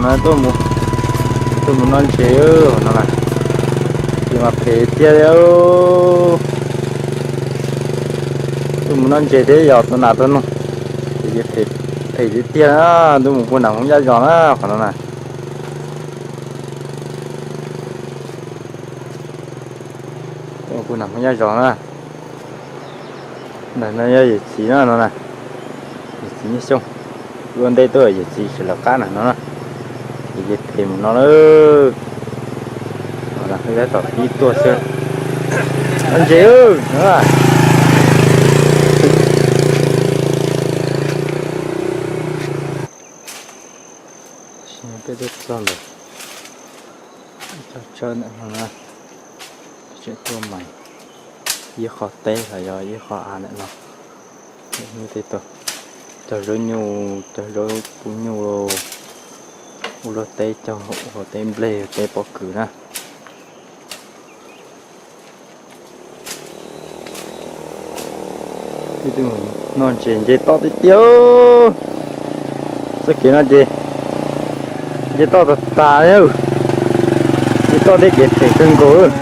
No tuaj mus, tuaj mus noj ntses no na, ces mas phem tiag li. Tuaj mus noj ntses thiab yog tua nas tua noog, ces phem tiag tiag na. Tuaj mus puag nram Hmoob Yaj Zos na qhov no na. Tuaj mus puag nram Hmoob Yaj Zos na. Ntawm no yog yawm txiv no na, yawm txiv Nyiaj Xyooj. Ua ntej tuaj yawm txiv tseem lawv qab na no na. Ces phem mus no lawm. Tab tom pib tuaj xwb. Ntses no. Peb tuaj txog ntawm, txog tsawb ntawm no na, tseem tuaj mais ib qho teb los yog ib qho av ntawm no. Tej cog zaub nyuj, cog zaub puv nyuj, ua luaj teb cog, ua teb nplej, teb pob kws na. Ib tug noj ntses nce toj tiag tiag. Txoj kev no ces nce toj tas tas, nce toj tej kev phem kawg nkaus.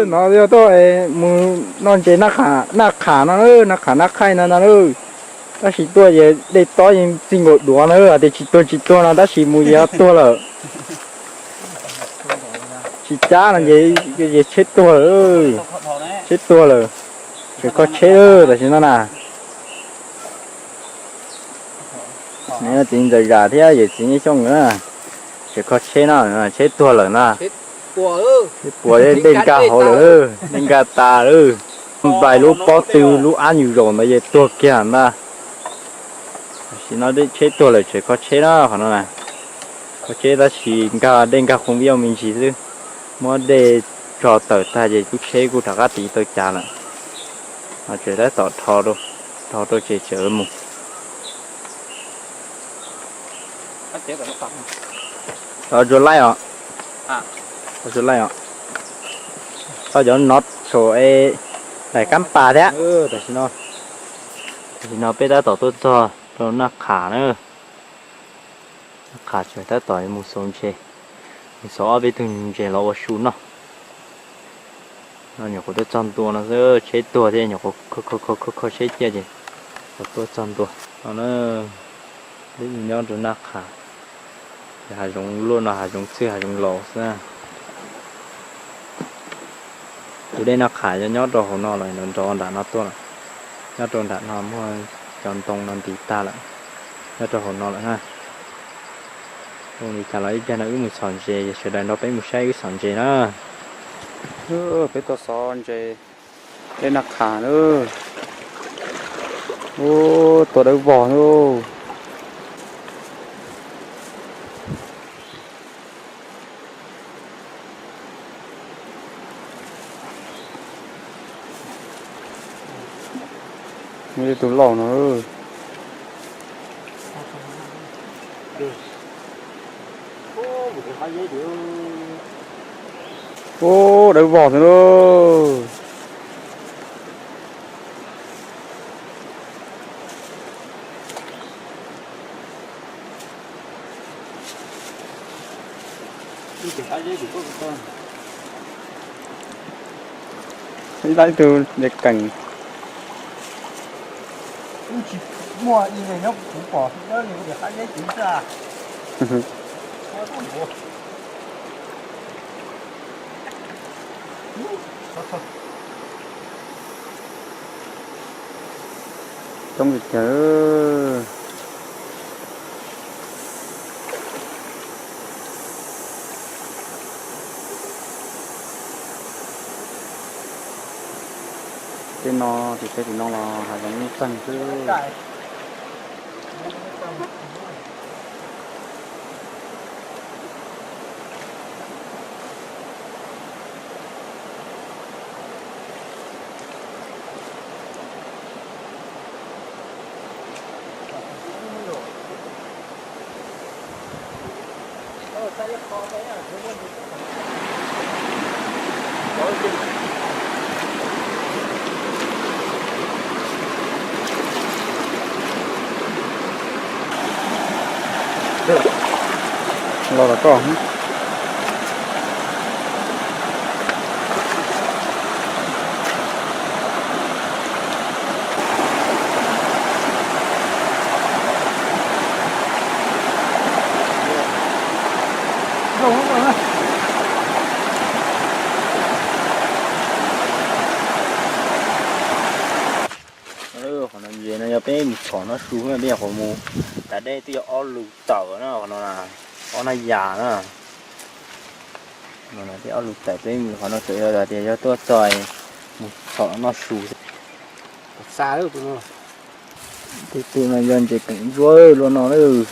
No yog tuaj mus noj ntses Naj Qham no, Naj Qham Naj Khaij no no. Tab sis tuaj ces dej tob yeej txij nkaus duav na, hais tias tsis tuag tsis tuag no tab sis mus ces tuag lawm. Tsis cab no ces tsheb tuag lawm, tsheb tuag lawm. Tseem kho tsheb tam sim no na. Txiv Ntxawm Zam thiab yawm txiv Nyiaj Xyooj na, tseem kho tsheb no, tsheb tuag lawm na. Tsheb puas, dej nkag hauv lawm, dej nkag tas lawm. Npais lub pob tw lub ab nyuj zaum ntawd ces tuag kiag ntag. Tam sim no tsheb tuag lawm tseem kho tsheb na qhov no na. Kho tsheb tab sis nkag dej nkag qhov vij me ntsis xwb. Muab dej tso tawm tag ces lub tsheb kuj rov qab tiv tau cav lawm. Tseem tab tom dhos rau tsev tsev mus. Tau tsuas laij os. Tau tsuas laij os. Tau cov nov saum es daim kab pas thiab. Tam sim no, tam sim no peb tab tom tuaj txog rau Naj Qham na. Naj Qham tseem tab tom mus xauv ntses, mus xauv ob peb tug ntses los ua su noj. No nyuam qhuav tuaj txog ntua no xwb, tsheb tuag thiab nyuam qhuav kho kho kho tsheb ciaj ces tuaj txog ntua no na. Peb nyob rau Naj Qham, ces hav zoov luaj no hav zoov txwj hav zoov laus xwb. Tus dej Naj Qham yog nyob rau hauv no los nrov nram no tuaj lawm. Nyob rau nram no muaj cov ntoo no ntis tag lawm, nyob rau hauv no lawm na. Zoo li cas los ib pliag no wb mus xauv ntses, sawv daws nrog peb mus saib wb xauv ntses na. Peb tuaj xauv ntses dej Naj Qham na. Ub, tua dawb vog na. Tus lauj no. Ub, dawb vog xwb lauj. Ib tug ntes kees. Wb tsis muaj ib leeg nyob kuv pom dawb li kuv tias qab zeb kuv xwb. Coob li cas. Tej no ces tej tim no los hav zoov nyuj txeeg xwb. Los los koj. Qhov no ntses no yog peb mus txhom noj su, peb nyuam qhuav mus, tas dej twb yog ob lus tawm na, qhov no na, ob naj yas na. Tej ob lus tawm peb mus qhov no tsuas yog tias yog tuaj txog mus txhom noj su. Tej tus no yog ntses keem ntsuab luaj no lawm.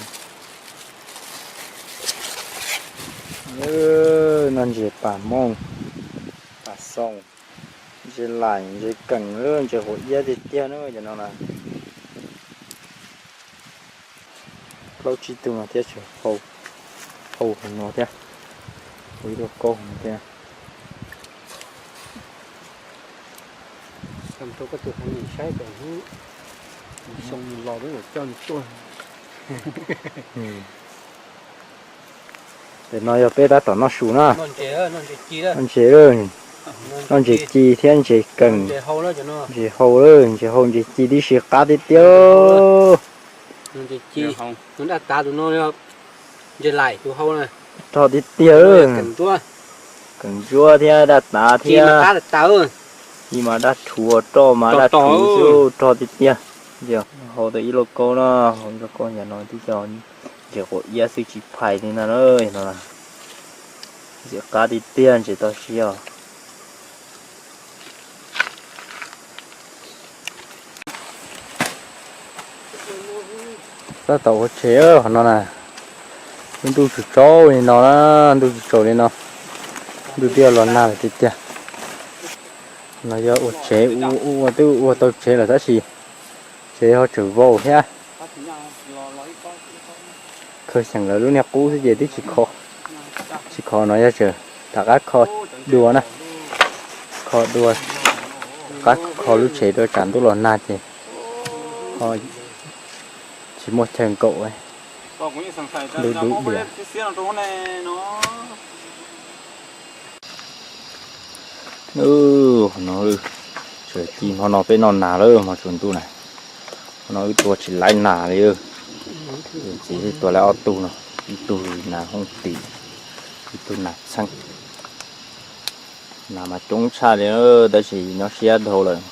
Noj ntses pas mooj, pas xoom, ntses laim, ntses keem, ntses quav iab tiag tiag na cov no na. Plaub tsib tug no thiab, hau hauv no thiab, ua ib lub kaub no thiab. Rau koj tus haiv neeg saib kom hnub xyoo los lawv coj nws tuaj. Ntawm no yog peb tab tom noj su na. Noj ntses, noj ntses ci thiab ntses keem, ntses hau, ntses hau ntses ci tib si qab tiag tiag. Rog tiag tiag, keem ntsuab thiab daj tav thiab. Ci mas daj rhuv, roj mas daj rhuv xwb, rog tiag tiag. Hau tau ib lauj kaub na, hau ib lauj kaub yog no twb cov ntses quav iab xwb tsis phais li no na. Ntses qab tiag tiag, ntses toj siab os. Tab tom ua tsev qhov no na, ntuj tsaus tsaus li no na, ntuj tsaus tsaus li no, ntuj twb yuav los nag lawm tiag tiag. No yog ua tsev, ua ua twb ua tau tsev lawm tab sis tsev ho tseem vau thiab. Khaws xyeem lawv lub niag qub xwb ces twb tsis kho, tsis kho no yog tseem rov qab kho dua na, kho dua, rov qab kho lub tsev dua tsam ntuj los nag ces ho tsis muaj chaw nkaum. Ntuj dub diam. Qhov no, tseem ci hmo no peb noj nas lawm hmo tsaus ntuj na. Hmo no wb tua tsis laib nas li. Txiv tua laib ob tug no, ib tug nas hoob tim, ib tug nas txheeb. Nas mas coob tshaj li tab sis nyob siab dhau lawm.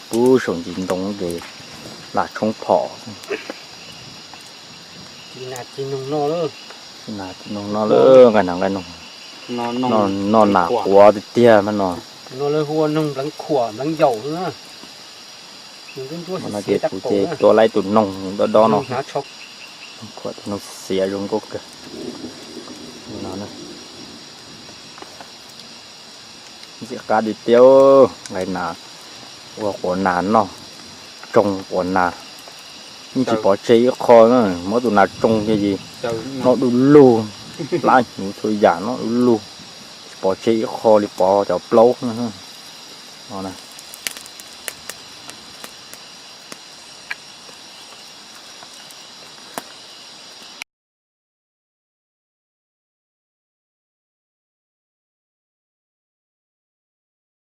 Pub saum ntsis ntoo ces lam tshoob phom. Nas ci noog no lawm, nqaij nas nqaij noog. Noj nas quav tiag tiag mas no. No ces kuv ces tua laib tus noog dob dob no. Khuam tus noog xiav zoo nkauj kawg. Ntxim qab tiag tiag, nqaij nas, ua quav nas noj, tsoo quav nas. Yeej tsis pov tseg ib qho na, muab tus nas tsoo kiag ces noj du lug, plab hnyuv txhua yam noj du lug, tsis pov tseg ib qho li, pov cov plaub no.